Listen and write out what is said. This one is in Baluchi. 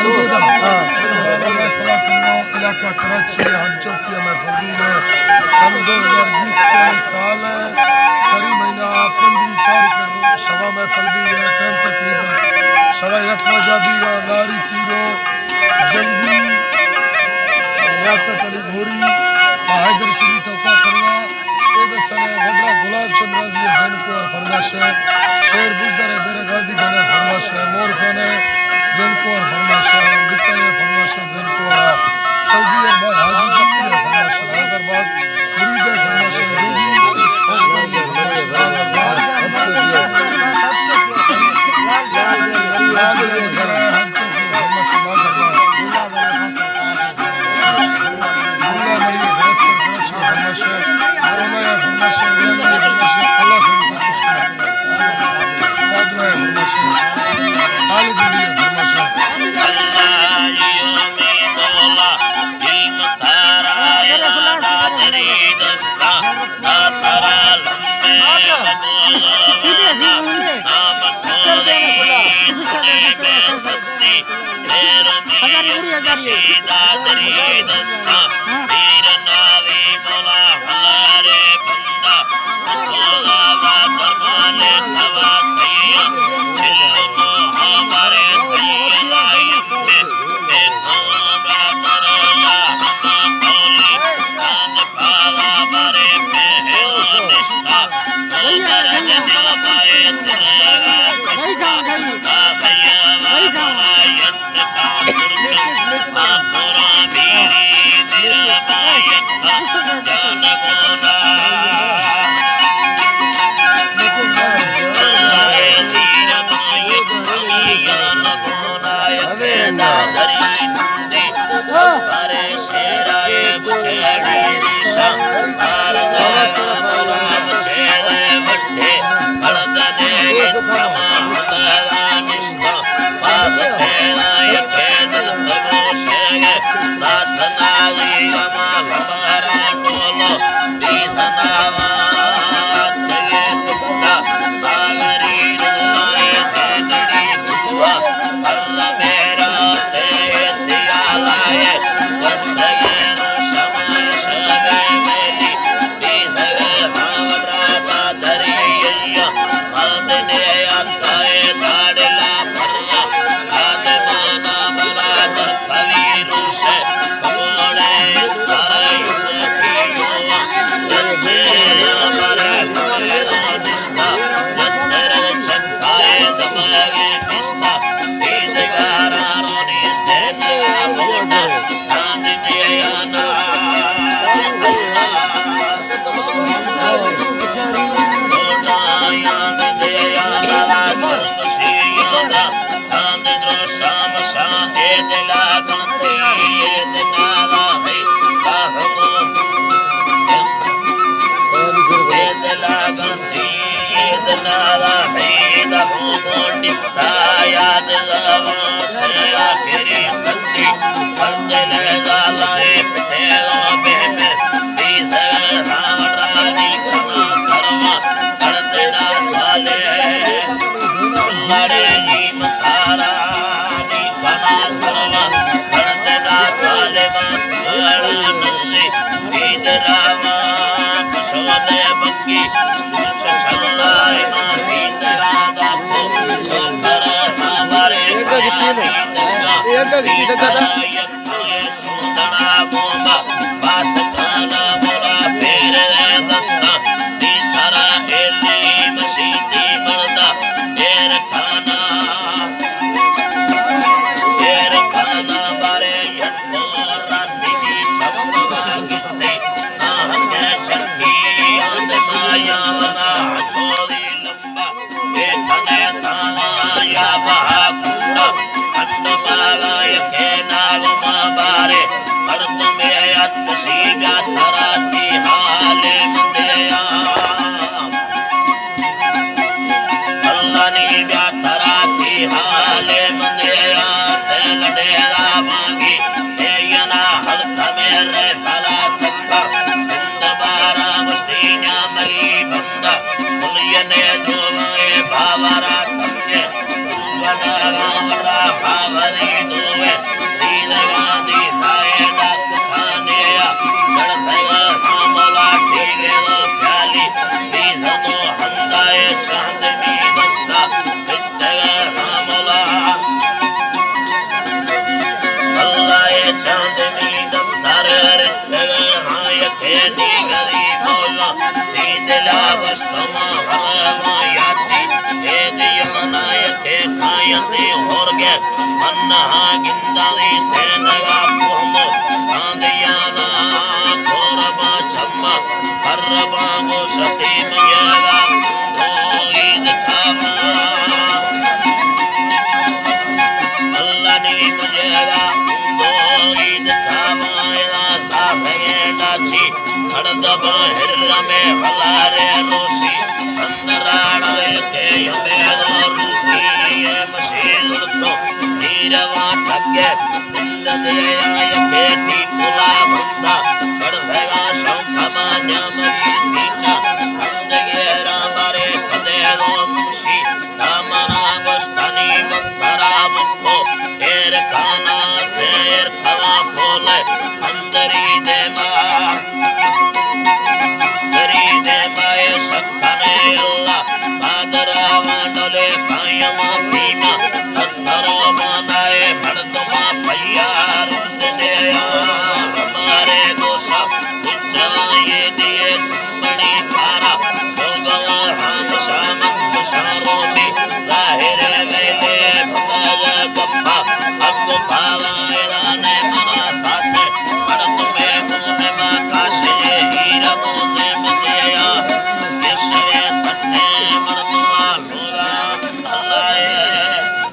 ہاں۔ علاقہ کراچی ہے، ہم چوکی ہے، محفل بھی ہے۔ سن دو ہزار بیس کے سال ہے، سری مہینہ پنجویں تاریخ ہے، شوا محفل بھی ہے، ٹائم تقریباً شوا یک بجا بھی ہے، ناری پیرو، جنگی، لیاقت علی گھوری، حیدر سری توقع کرنا۔ اے دستاں ءَ وڈرا گلاب چند رازی ءِ زینکو ءِ فرمائش ءَ، شعر بزدر ءِ دیر غازی گل ءِ فرمائش ءَ، مور خان ءِ زینکو ءِ فرمائش ءَ، گٹا ءِ فرمائش ءَ، زینکو ءِ سعودی ارباز حاجی جمیل ءِ فرمائش ءَ، ناظر باغ مرید ءِ فرمائش ءَ، جوگی اوکانی ءِ فرمائش ءَ، ناظر باغ ناظر باغ ہم چوکی ءِ فرمائش ءَ، ناظر باغ۔ اللہ مری ویس کر کراچی ءِ فرمائش ءَ، سونا ءِ فرمائش ءَ، میاں ءِ فرمائش ءَ، اللہ سبحانہ و تعالیٰ خوش کرے۔ فاطمہ ءِ فرمائش ءَ، خالد علی ءِ فرمائش ءَ۔ اللہ ءِ امید اللہ، دیم تارا اے دادری دستا، داسرا لمبے نام کھولی، ہزار گڑی ہزار یہ۔ ہاں۔ انہاں گندانی سینگا پہمو، آندیانا کوربا چما، کربا گوشتی مجیگا، دو عید کھاوا۔ اللہ نی مجیگا، دو عید کھاوا، ادا ساہگے ڈاچی، ہر دبا ہر میں ہلارے روشی، اندراڑا کے ہمیں روسی، یہ مشین تو نیروا ٹھگے، بند دے آئے بیٹی پلا بھسا، چڑھ بھگا شوق ہما نیام